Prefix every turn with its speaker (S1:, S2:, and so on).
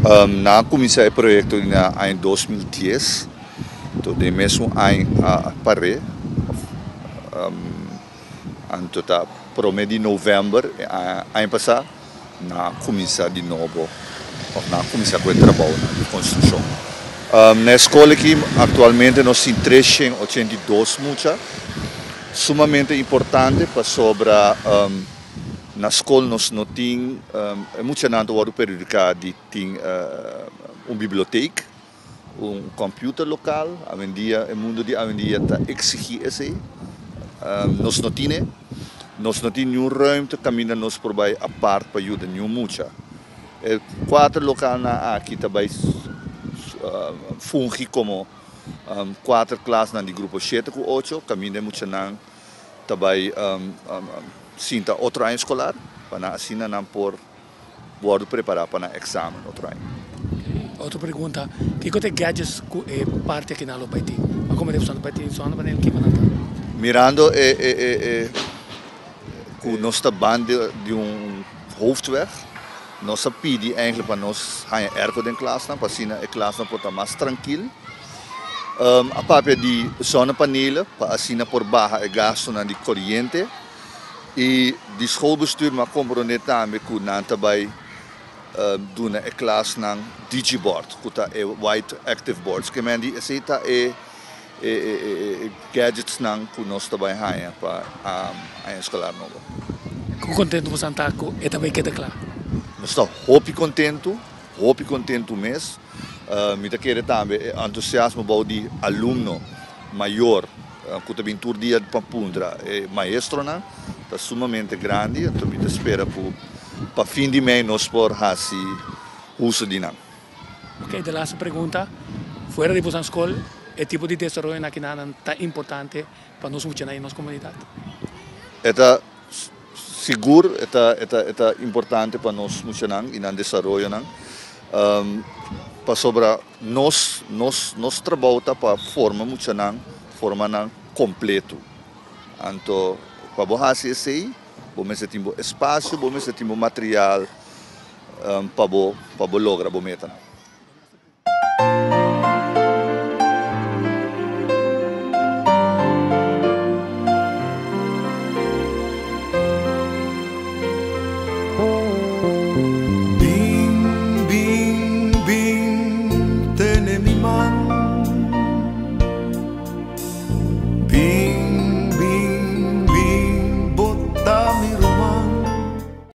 S1: Nan a kuminsá e proyekto na aña 2010, anto den mesun aña a par'é, anto ta promé di novèmber e aña pasá nan a kuminsá di nobo òf nan a kuminsá ku e trabounan di konstrukshon. Na e skol aki aktualmente nos tin 382 mucha, sumamente importante pasobra na skol nos no tin, e muchanan ta wòrdu perhudiká di tin un bibliotek, un kòmpiuter lokal, awendia e mundu di awendia ta eksigí esei, nos no tin e, nos no tin niun ruimte kaminda nos por bai apart pa yuda niun mucha. E kuater lokalnan aki ta bai fungi komo kuater klasnan di grupo shete ku ocho kaminda e muchanan ta bai sinta otro aña eskolar pa nan asina nan por wòrdu prepará pa nan eksamen otro aña.
S2: Otro pregunta, kiko ta e gadgets ku e parti aki nan lo bai tin? Pa komo e bai tin zonnepaneel, kiko nan ta?
S1: Mirando e e e e ku nos ta banda di un hoofdweg, nos a pidi eigenlijk pa nos haña airco den klasnan pa asina e klasnan por ta mas trankil. A papia di zonnepanelen pa asina por baha e gastunan di koriente i di schoolbestuur mi a komprondé tambe ku nan ta bai duna e klasnan digibord ku ta e white active boards. Ke men di esei ta e gadgetsnan ku nos ta bai haña pa aña eskolar nobo.
S2: Ku kontentu boso ta ku e ta bai keda kla?
S1: Nos ta hopi kontentu, hopi kontentu mes. Mi ta kere tambe e entusiasmo bou di alumno mayor ku ta bin tur dia pa puntra e maestronan ta sumamente grandi, anto mi ta spera ku pa fin di mei nos por hasi uso di nan.
S2: Ok, de laatste pregunta, fuera di boso skol e tipo di desaroyo na kinanan ta importante pa nos muchanan i nos komunidat?
S1: E ta Sigur e ta e ta e ta importante pa nos muchanan i nan desaroyonan, pasobra nos nos nos trabou ta pa forma muchanan, forma nan kompleto. Anto pa bo hasi esei bo mester tin bo espasio, bo mester tin bo material pa bo pa bo logra bo metanan.